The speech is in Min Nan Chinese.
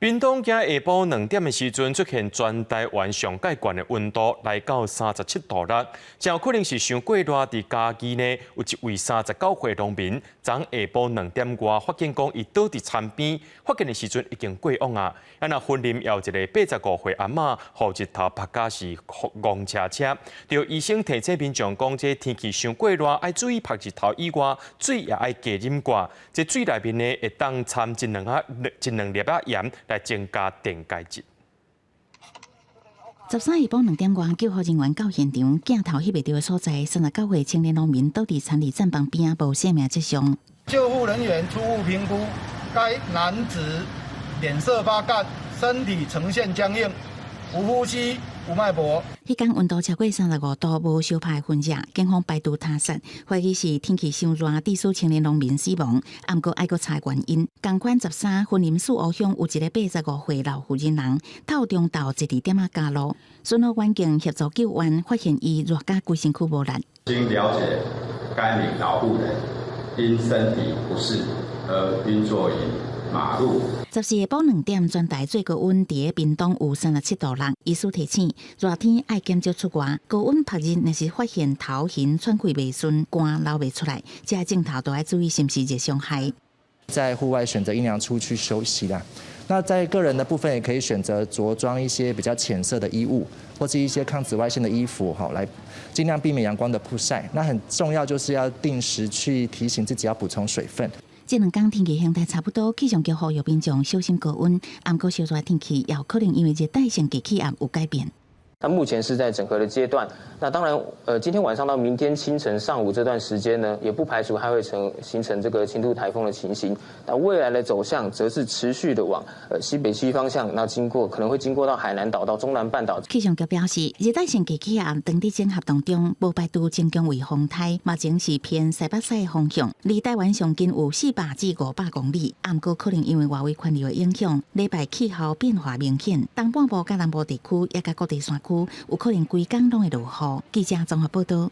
屏東今下晡2點的時陣出現全台灣上蓋懸的溫度來到37度6，真有可能是傷過熱。佇嘉義呢，有一位39歲農民，昨下晡2點外發現講伊倒佇田邊，發現的時陣已經過往啊。啊，若雲林有一个85歲阿嬤，予日頭曝甲是戇車車，著醫生提醒民眾講，這天氣傷過熱，愛注意曝日頭以外，水也愛加飲寡。這水內面呢，會當摻一兩仔一兩粒仔鹽來增加電解質。13下晡2點外，救護人員到現場，鏡頭翕袂著的所在，39歲青年農民倒佇田裡棧房邊，無生命跡象。救護人員初步評估，該男子臉色發乾，身體呈現僵硬，無呼吸、無脈搏。彼工溫度超過35度，無相拍的痕跡，警方排除他殺，懷疑是天氣傷熱，致使青年農民死亡。毋過愛閣查原因。仝款13，雲林四湖鄉有一个85歲老婦人人，透中晝坐佇店仔跤路，巡邏員警協助救援，發現伊熱甲規身軀無力。經了解，該名老婦人因身體不適而暈坐於馬路。14下晡2點，全台最高溫佇咧屏東有37度6。醫師提醒，熱天愛減少出外，高溫曝日若是發現頭暈、喘氣袂順、汗流袂出來，這個症頭都愛注意是毋是熱傷害。在戶外選擇陰涼處去休息啦。那在個人的部分，也可以選擇着裝一些比較淺色的衣物，或是一些抗紫外線的衣服，哈，來盡量避免陽光的曝曬。那很重要就是要定時去提醒自己要補充水分。這兩工天氣形態差不多，氣象局呼籲民眾小心高溫，毋過燒熱天氣也有可能因為熱帶性低氣壓有改變。那目前是在整合的階段。那當然，今天晚上到明天清晨上午這段時間呢，也不排除它會成形成這個輕度颱風的情形。那未來的走向則是持續的往西北西方向，那經過可能會經過到海南島到中南半島。氣象局表示，熱帶性低氣壓當佇整合當中，無排除增強為風颱，目前是偏西北西的方向，離台灣上近有400至500公里。毋過可能因為外圍環流的影響，禮拜氣候變化明顯，東半部佮南部地區也佮各地山區有可能規工攏會落雨。記者綜合報道。